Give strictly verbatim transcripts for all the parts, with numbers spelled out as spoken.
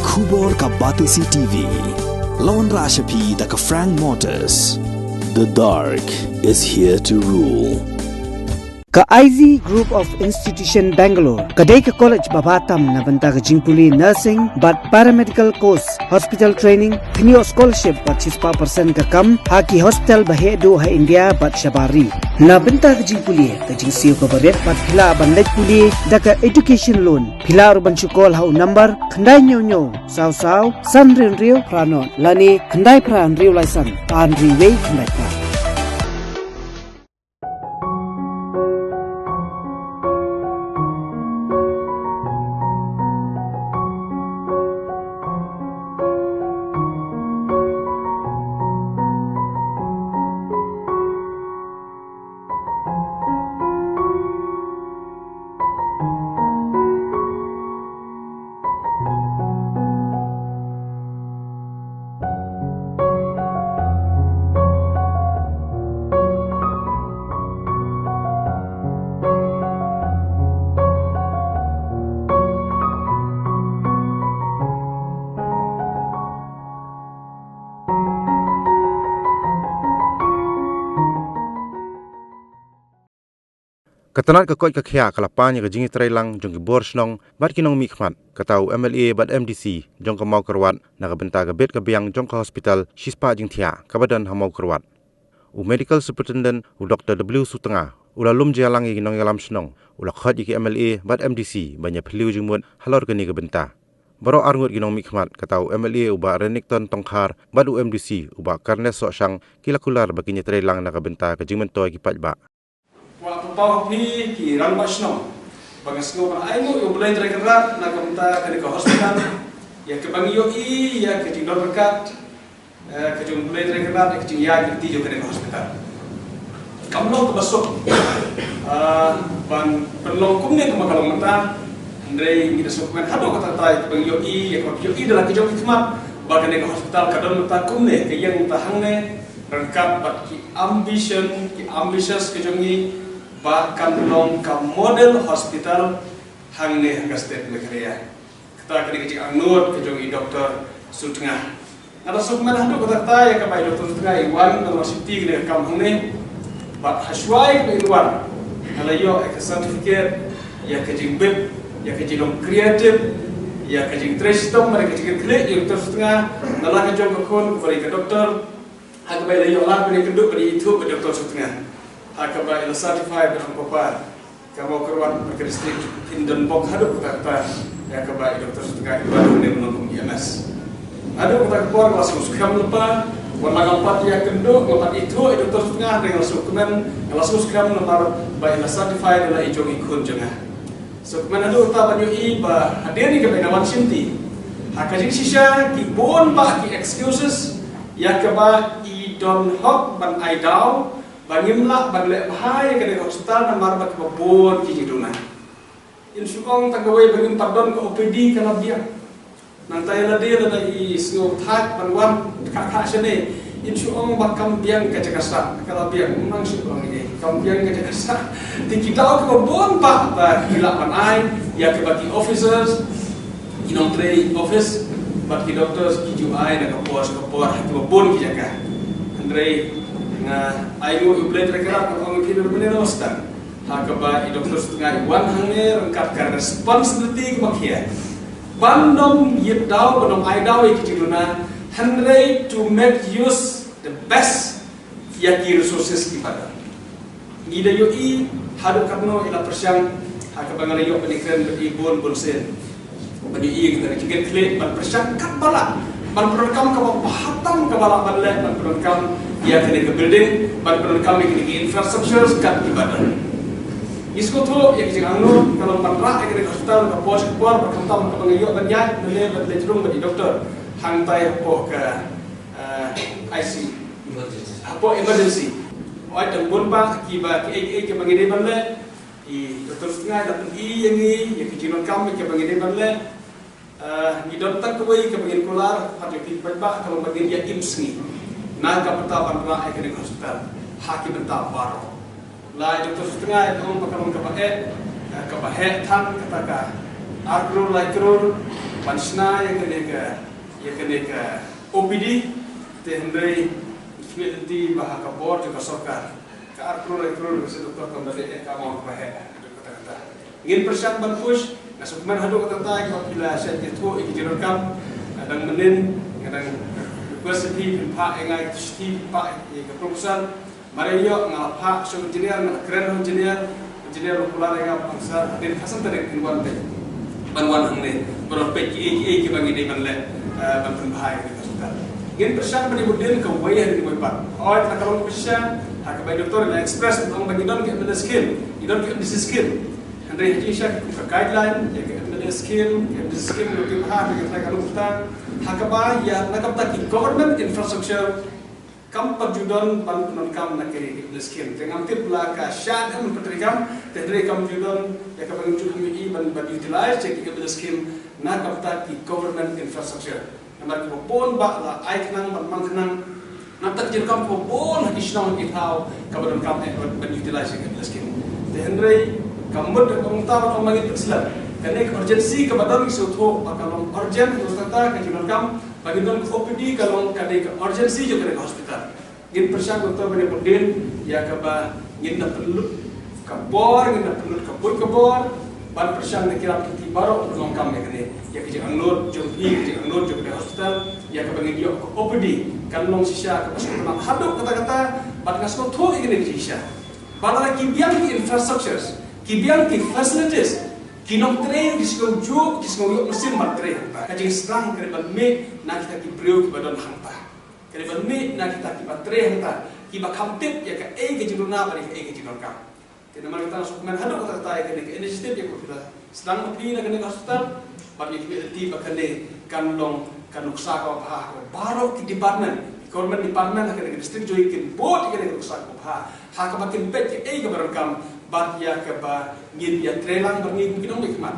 Khubor ka Batesi T V. Lawan Rashapi da ka Frank Motors. The dark is here to rule. Ka I Z Group of Institution Bangalore ka dei ka college ba bha tam na bynta ka jingpule nursing bad paramedical course, hospital training, kynioh scholarship bad shispah percent ka kam ha ki hospital ba heh duh ha India bad shabar ri. Na bynta ka jingpule, ka jingsiew kaba rit bad phi lah ban leit pule da ka education loan. Phi lah ruh ban shu call ha u number khyndai hynñiew hynñiew saw saw san hynriew hynriew phra nod lane khyndai phra hynriew lai san ar hynriew wei khyndai phra. Ka tnat ka koit ka khiah ka la pan ïa ka jingïatreilang jong ki bor shnong bad ki nongmihkhmat, kata u M L A bad M D C jong ka Mawkyrwat na ka bynta ka bit ka biang jong ka hospital shispah jingthiah kaba don ha Mawkyrwat. U Medical Superintendent, u Doktor W Sutnga, u la lum jia lang ïa ki nongïalam shnong, u la khot ïa ki M L A bad M D C ban ïa phylliew jingmut halor kane ka bynta. Baroh arngut ki nongmihkhmat, kata u M L A u Bah Renikton Tongkhar bad u M D C u Bah Carnes Sohshang, ki la kular ba kin ïatreilang na ka bynta ka jingmyntoi ki paidbah. Kwah pynpaw ha phi ki rangbah shnong ba nga sngew ban ai nguh ïa U Blei Trai Kynrad na ka bynta kane ka hospital, ïa kaba ngi ïohi ïa ka jingdon ryngkat, eh, ka jong U Blei Trai Kynrad ïa ka jingïaid lynti jong kane ka hospital. Kam long kaba suk, eh, ban pynlong kumne kumba ka long mynta, hynrei ngi da sngewkmen haduh katta katta ïa kaba ngi ïohi, ïa kaba phi ïohi da la ka jong phi khmat ba kane ka hospital ka don mynta kumne, ka ïeng mynta hangne, ryngkat bad ki ambition, ki ambitious ka jong ngi ba kan long ka model hospital hangne ha ka state Meghalaya. Kata ka dei ka jingangnud ka jong i Doktor Sutnga. Nga da sngewkmen haduh katta katta ïa kaba i Doktor Sutnga i wan na la shimti kane ka kam hangne. Bad hashwa ïa kaba i wan, nga la ïoh ïa ka certificate ïa ka jingbit, ïa ka jinglong creative, ïa ka jingtrei shitom bad ïa ka jingkitkhlieh ïa u Doktor Sutnga na la ka jong ka khun kaba dei ka doktor. Ha kaba i la ïoh lad ban ïakynduh ban ïaithuh bad Doktor Sutnga. Ha kaba i la certify bad ong papa, ka Mawkyrwat bad ka district kin don bok haduh katta katta ïa kaba i Doktor Sutnga i wan hangne ban long kum i M S. Haduh katta ka por nga la sngewskhem lypa, wat la ngam pat ïakynduh, ngam pat ithuh ïa i Doktor Sutnga, hynrei nga la sngewkmen, nga la sngewskhem namar ba i la certify da la i jong i khun jong nga. Sngewkmen haduh katta ban ïohi ba hadien kaba i la wan shimti, ha ka jingshisha ki bun bah ki excuses ïa kaba i don hok ban ai daw ba ngim lah ban leh bha ïa kane ka hospital namar ba kiba bun ki jingduna. In shu ong tang kawei ba ngim pat don ka O P D ka la biang. Nangta ïa lade lada i sngewthait ban wan khah khah shane, in shu ong ba kam biang ka jaka sah, ka la biang, ym nang shu ong ei, kam biang ka jaka sah. Te ki daw kiba bun bah ba ki lah ban ai ïa kiba ki officers, ki nongtrei office bad ki doctors ki ju ai na ka por sha ka por ha kiba bun ki jaka. Hynrei nga ai nguh ïa U Blei Trai Kynrad, nga ong ïa phi, mynne na Western, ha kaba i Doktor Sutnga i wan hangne ryngkat ka responsibility kaba khia ban ym ïit daw, ban ym ai daw ïa ki jingduna, hynrei to make use the best ïa ki resources kiba don. Ngi da ïohi haduh katno i la pyrshang, ha kaba nga la ïoh ban ïakren bad i bun bun sien, ban ïohi ïa kita ki jingkitkhlieh, ban pyrshang katba lah, ban pyndonkam kaba bha tam kaba lah ban leh, ban pyndonkam ïa kane ka building, ban pyndonkam ïa kine ki infrastructures kat kiba don. Ngi sngewthuh ïa ka jingangnud ka long ban rah ïa kane ka hospital ka por sha ka por, bad khamtam kaba nga ïoh ban ïaid lane ban leit rung bad i doktor hangtai hapoh ka, eh, I C U. Emergency. Hapoh emergency. Oi, tang bun bah kiba kiei kiei kiba ngi dei ban leh, i Doktor Sutnga i la pyni ïa ngi ïa ki jingdonkam kiba ngi dei ban leh. Eh, ngi don tang kawei kaba ngin kular pat ïa phi paidbah, ka long ba ngin ïa im sngi na ka bynta ban rah ïa kane ka hospital ha ki bynta baroh. La i Doktor Sutnga i ong ba ka long kaba eh, eh, kaba heh than kata ka ar klur lai klur. Ban shna ïa kane ka, ïa kane ka O P D, te hynrei ki lynti ba ha ka bor jong ka sorkar ka ar klur, ar klur ka sdang doktor kam da dei ka amount ba heh. Kata kata ngin pyrshang ban push. Nga sngewkmen haduh katta katta ïa kiba phi la shah ïathuh ïa ki jingdonkam. Nga dang mynnin, nga dang request ïa phi, phin phah ïa nga ïa ka shithi, phin phah ïa ka proposal. Mar ïa ïoh nga la phah sha u engineer, nga la kren ha u engineer. Engineer u kular ïa nga ba nga sa, hadien khatsan tarik phin wan peit. Ban wan hangne, ban peit kiei kiei kiba ngi dei ban leh, eh, ban pynbha ïa ka hospital. Ngin pyrshang ban ïa bud dien kawei hadien kawei pat. Hooid, la ka long pyrshang ha kaba i doktor i la express, ong ba ngi don ka M L A scheme, ngi don ka M D C scheme. Hynrei ha jingshisha ka guideline ïa ka M L A scheme, ka M D C scheme, ngi pynbha ha ka trai ka long kata. Ha kaba ïa na ka bynta ki government infrastructure kam pat ju don ban pyndonkam na ka M L A scheme. Te ngam tip la ka shah em ban pyntreikam, te hynrei kam ju don ïa kaba ngi ju khmih ban, ban utilize ïa ka M L A scheme na ka bynta ki government infrastructure. Namar kiba bun bah la ai khnang ban mang khnang. Namar ki jingdonkam kiba bun ha ki shnong ki thaw kaba donkam eh ban, ban utilize ïa ka M L A scheme. Te hynrei ka mut ka ong ta ba ong ma ngi pynslem. Kane ka urgency kaba don ngi sngewthuh ba ka long urgent, ka long kata ka jingdonkam ba ngi don ka O P D ka long ka dei ka urgency jong kane ka hospital. Ngin pyrshang doktor ban ïa bud dien ïa kaba ngin da pynlut ka bor, ngin da pynlut ka buit ka bor ban pyrshang na ki rap ki baroh ban ong kam ïa kane, ïa ka jingangnud jong phi, ka jingangnud jong kane ka hospital, ïa kaba ngin ïoh ka O P D kan long shisha kaba sngewtynnat haduh katta katta. Bad nga sngewthuh ïa kane ka jingshisha ba lada ki biang ki infrastructures, ki biang ki facilities, ki nongtrei ki sngew juk, ki sngew ïoh mynsiem ban trei hangta. Ka jingsdang ka dei ban mih na kita ki briew kiba don hangta. Ka dei ban mih na kita kiba trei hangta, kiba kham tip ïa kaei ka jingduna bad ïa kaei ka jingdonkam. Te namar kata nga sngewkmen haduh katta katta ïa kane ka initiative ïa kaba phi la sdang ma phi na kane ka hospital. Bad ngi khmih lynti ba kane kan long ka nuksa kaba bha ha baroh ki department, ki government department ha kane ka district jong ngi kin bud ïa kane ka nuksa kaba bha ha kaba kin peit kaei kaba donkam bad ïa kaba ngin ïa trei lang bad ngi kin ym leit khmat.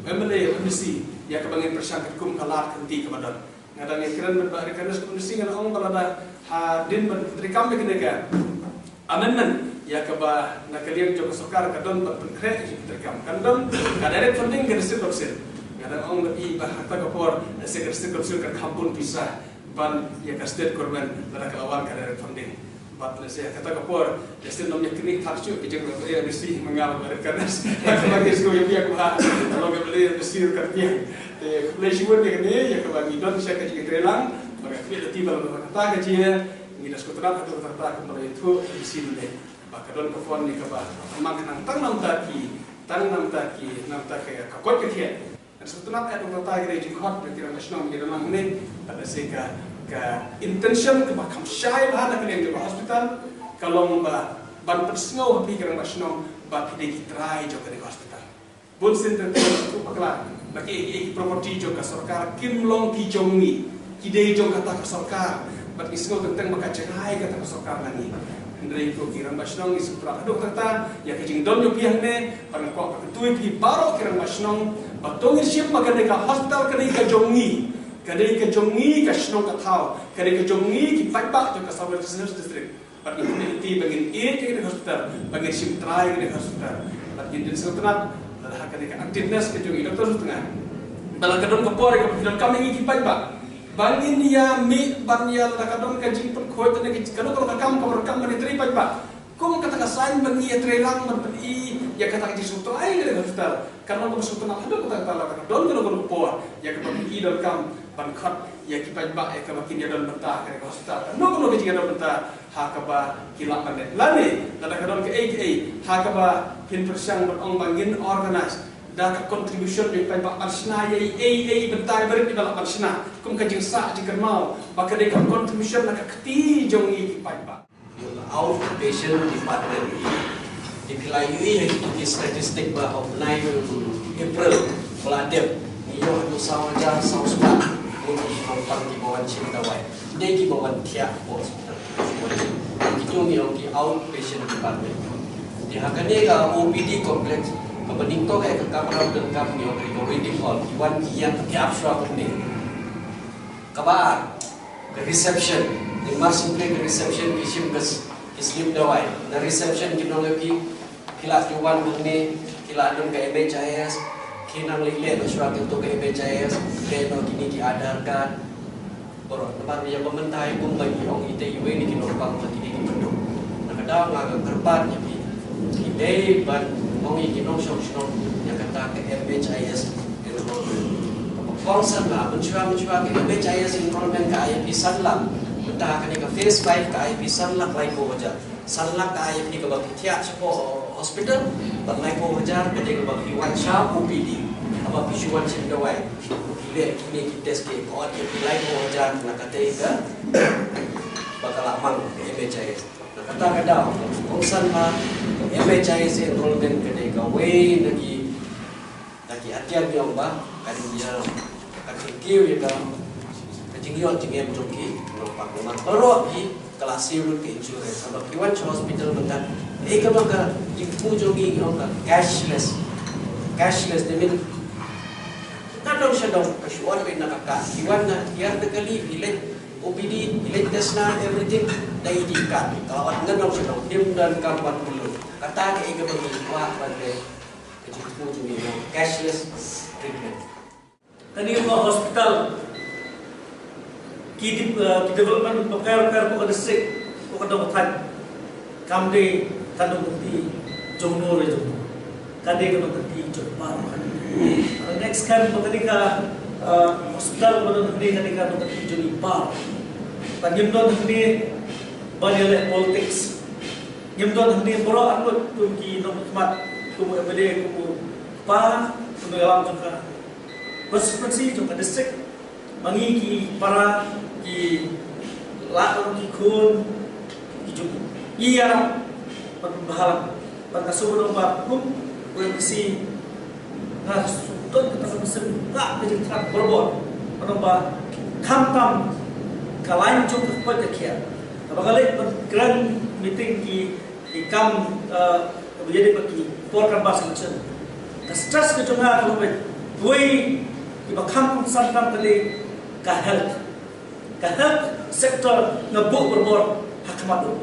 U M L A, u M D C, ïa kaba ngin pyrshang katkum ka lad ka lynti kaba don. Nga dang ïakren bad Bah Ricardes kum u M D C, nga ong ba lada hadien ban treikam ïa kane ka amendment ïa kaba na ka liang jong ka sorkar ka don ban pynkhreh ïa ka treikam, kan don ka direct funding ka district council. Nga dang ong bad i ba ha kata ka por lehse ka district council kan kham bun pisa ban ïa ka state government lada ka la wan ka direct funding. Bad lehse ha kata ka por lehse ym ïa knieh thak shuh ka jingïaleh M D C ma nga bad Bah Ricardes. Kaba ngi sngewthuh ïa ka ba long ka M D C ka pyrshang. Te khublei shibun ïa kane, ïa kaba ngi don sha ka jingïatreilang bad ka khmih lynti ba la kata ka jia. Ngi da sngewtynnat haduh katta katta kumba la ïathuh M D C mynne ba ka don ka fund ïa kaba mang khnang tang na bynta ki, tang na bynta ki, na bynta ka, ka koit ka khiah. Nga sngewtynnat eh, dang kata ka dei jingkhot na ki rangbah shnong, ki rangbah shnong ne, bad lehse ka, ka intention kaba kham shai bha na ka liang jong ka hospital ka long ba ban pynsngew ha phi ki rangbah shnong ba phi dei ki trai jong kane ka hospital. Bun sien teng teng ngi sngewthuh bakla ba ki, ki, ki property jong ka sorkar kim long ki jong ngi. Ki dei jong kata ka sorkar. Bad ngi sngew teng teng ba ka jngai kata ka sorkar na ngi. Hynrei ko ki rangbah shnong, ngi sngewtynnat haduh katta ïa ka jingdon jong phi hangne. Bad nga kwah ban kyntu ïa phi baroh ki rangbah shnong ba to ngin shim ba kane ka hospital ka dei ka jong ngi. Ka dei ka jong ngi ka shnong ka thaw. Ka dei ka jong ngi ki paidbah jong ka South West Khasi Hills District. Bad ngi khmih lynti ba ngin ïeit ïa kane ka hospital, ba ngin shim trai ïa kane ka hospital. Bad ngin ïeng sngewtynnat lada ha kane ka activeness ka jong i Doctor Sutnga ba la ka don ka por ïa kaba phi donkam ïa ngi ki paidbah ba ngin ïa mih ban ïa, lada ka don ka jingpynkhuid ne ka, kano kano ka kam kaba donkam ban ïatrei paidbah. Kum kata ka sign ba ngi ïatreilang ban pyni ïa kata ka jingsngewthuh ïa kane ka hospital. Kan long kaba sngewtynnat haduh katta katta lada ka don kano kano ka por ïa kaba phi donkam ban khot ïa ki paidbah ïa kaba kin ïadon bynta ha kane ka hospital. Kano kano ka jingïadon bynta ha kaba ki lah ban leh. Lane lada ka don kaei kaei ha kaba phin pyrshang ban ong ba ngin organize da ka contribution jong ki paidbah ban shna ïa ei ei bynta ba rit ba lah ban shna kum ka jingsah jingkynmaw ba ka dei ka contribution na ka kti jong ngi ki paidbah. Outpatient department. Te phi la ïohi ha ki statistic ba ha u bnai April ba la dep, ngi ïoh haduh saw hajar saw spah ngut ki nongpang kiba wan shim dawai. Dei kiba wan thiah hapoh hospital. Kito ngi ong ki outpatient department. Te ha kane ka O P D complex kaba nyngkong eh ka kamra ba donkam ngi ong ka waiting hall, ki wan ki ïeng ki ap shuwa kumne. Kaba ar, ka reception. Te mar shu plie ka reception ki shim ka s-, ki slip dawai. Na reception ki ong ïa phi, phi lah phi wan hangne, phi lah don ka M H I S, Ki nang leh leh shuwa ki to ka M H I S, leh noh kine ki Aadhaar card. Baroh namar ïa ba mynta kum ba ngi ong ite iwei na ki nongpang ba kine ki pynduh. Na ka daw nga ka kyrpad ïa phi. Ki dei ban ong ïa ki nongshong shnong ïa kata ka M H I S enrollment. Kaba kongsan ba mynshuwa mynshuwa ka M H I S enrollment ka ai ïa phi san lak. Mynta kane ka phase five ka ai ïa phi san lak laiphew hajar. San lak ka ai ïa phi kaba phi thiah shapoh hospital, bad laiphew hajar ka dei kaba phi wan sha O P D. Haba phi shu wan shim dawai, phi leh kine ki test ki ot ïa phi laiphew hajar na ka dei ka ba ka la mang ka M H I S. Na kata ka daw, kongsan ba ka M H I S enrollment ka dei kawei na ki Ka ki atiar ki ong ba, ka jingïa, ka jingkiew ïa ka, ka jingïoh jingem jong ki nongpang. Namar baroh ki ka la siew lut ka insurance. Haba ki wan sha hospital mynta, eh, kaba ka jingthmu jong ngi ki ong ka cashless. Cashless, I mean, ka dong sha dong, ka shu ot beit na ka card. Ki wan na, ki wan na kali, ki leit O P D, ki leit test na, everything, da I D card. Ka la wan na dong sha dong, ym don kam wan bulu. Kata ka, eh, kaba ngi kwah ban leh. Ka jingthmu jong ngi, cashless treatment. Kane ka hospital ki dep-, eh, ki development bapher bapher ka district, ka dong thaiñ. Kam dei ka nongkynti jong no re jong no. Ka dei ka nongkynti jong baroh. Next kan ba kane ka, eh, hospital ba don hangne ka dei ka nongkynti jong ngi baroh. Ngim don hangne ban ïaleh politics. Ngim don hangne baroh arngut kum ki nongmihkhmat, kum u M L A, kum u kpa, kum u ïalam jong ka constituency, jong ka district. Ma ngi ki para, ki lah, ki khun, ki jong ngi ïa ban pynbha lang. Bad nga sngewbha ban ong ba kum u M D C nga sngewdon kata ka mynsiem ka jingthrang barabor. Ban ong ba khamtam ka lain jong ka kpoh ka khiah. Haba nga leit ban kren meeting ki, ki kam, eh, kaba ïadei bad ki por canvass election. Ka stress ka jong nga ka long ba kawei kiba kham kongsan tam ka dei ka health. Ka health sector nga buh barabor ha khmat u.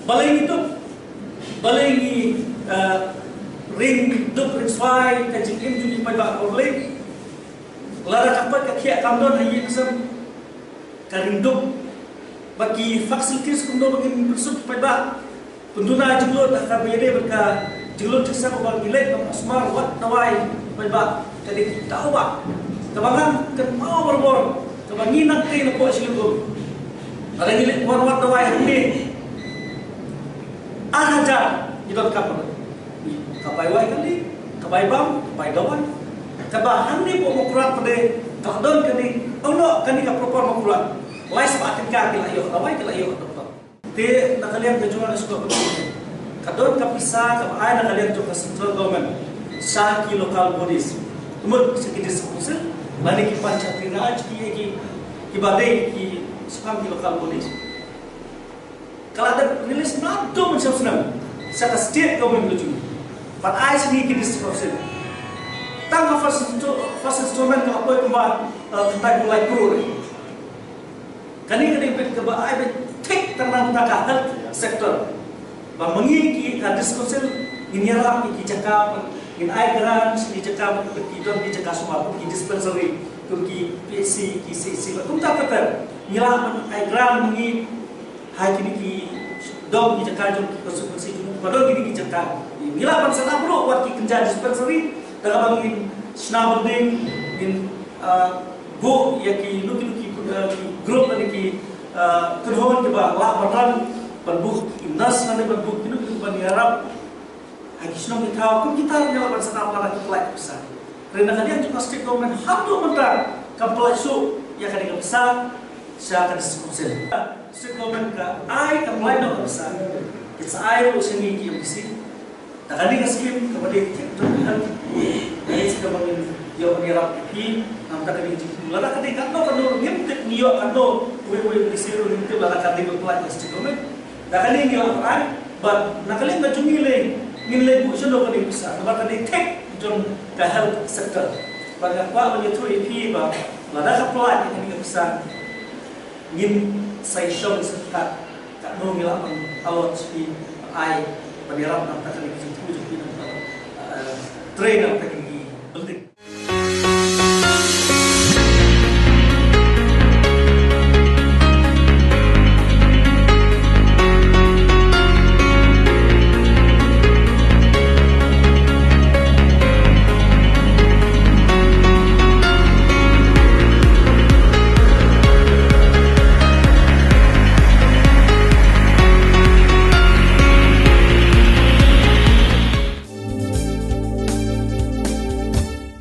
Balei ngi duk, balei ngi, eh, ring duk ring swai ka jingim jong ngi paidbah, balei? Lada ka kpoh ka khiah kam don ha ïing ha sem, ka ring duk. Bad ki facilities kumno ba ngin pynsuk paidbah. Pynduna jinglut ha kaba ïadei bad ka jinglut jingsem ba ngi leit ban sumar wad dawai paidbah ka dei ka daw ba kaba ngan kynmaw barabor kaba ngi nang tei na poh shilliang um. Lada ngi leit wan wad dawai hangne ar hajar ngi donkam. Ka bai wai kali, ka bai bam, ka bai dawai. Kaba hangne poh Mawkyrwat pat ka don kane, ong noh kane ka proper Mawkyrwat. Lai spah tyngka ki la ïoh dawai, ki la ïoh doktor. Te na ka liang ka jong nga nga sngewbha ban ong, ka don ka pisa kaba ai na ka liang jong ka central government sha ki local bodies, ka mut sha ki district council lane ki panchayati raj, ki, ki, kiba dei ki shaphang ki local bodies. Ka la dep release naduh mynshem snem sha ka state government ka jong ngi ban ai sha ngi ki district council. Tang ka first insto-, first installment ka la poi kumba, eh, khyndai phew lai klur. Kane ka dei beit kaba ai beit thik tang na ka health sector. Ba ma ngi ki ka district council ngin ïarap ïa ki jaka, ngin ai grant ïa ki jaka, ki don ki jaka sumar, ki dispensary, ki P H C, ki C H C, kumta kata. Ngi lah ban ai grant ma ngi ha kine ki dong ki jaka jong ki constituency jong ngi, ba don kine ki jaka. Ngi lah ban set up ruh wat ki kynja dispensary, da kaba ngin shna bynta, ngin, ah, buh ïa ki lucky lucky, ah, ki group lane ki, ah, kynhun kiba lah ban run, ban buh ki nurse lane ban buh kino kino ban ïarap ha ki shnong ki thaw, kum kita ngi lah ban set up lada ki pynlait pisa. Hynrei na ka liang jong ka state government haduh mynta kam pynlait shuh ïa kane ka pisa sha ka district council. State government ka ai kam pynlait noh ka pisa. Ki sa ai ruh sha ngi ki M D C. Da kane ka skim kaba dei thik jong ka health. Kane skim kaba ngin ïoh ban ïarap ïa phi. Namar kane ka jingthmu lada ka dei katno katno ngim tip, ngi ïoh katno, uwei uwei u M D C ruh ngim tip lada ka dei ban pynlait ka state government. Da kane ngi lah ban ai, bad na ka liang ka jong ngi lei, ngin lei buh shano kane ka pisa, namar ka dei thik jong ka health sector. Bad nga kwah ban ïathuh ïa phi ba lada ka pynlait ïa kane ka pisa, ngin sa ïashong sa kat katno ngi lah ban allot sha phi, ban ai, ban ïarap na ka bynta kane ka jingthmu jong phi, na ka bynta, eh, trei na ka bynta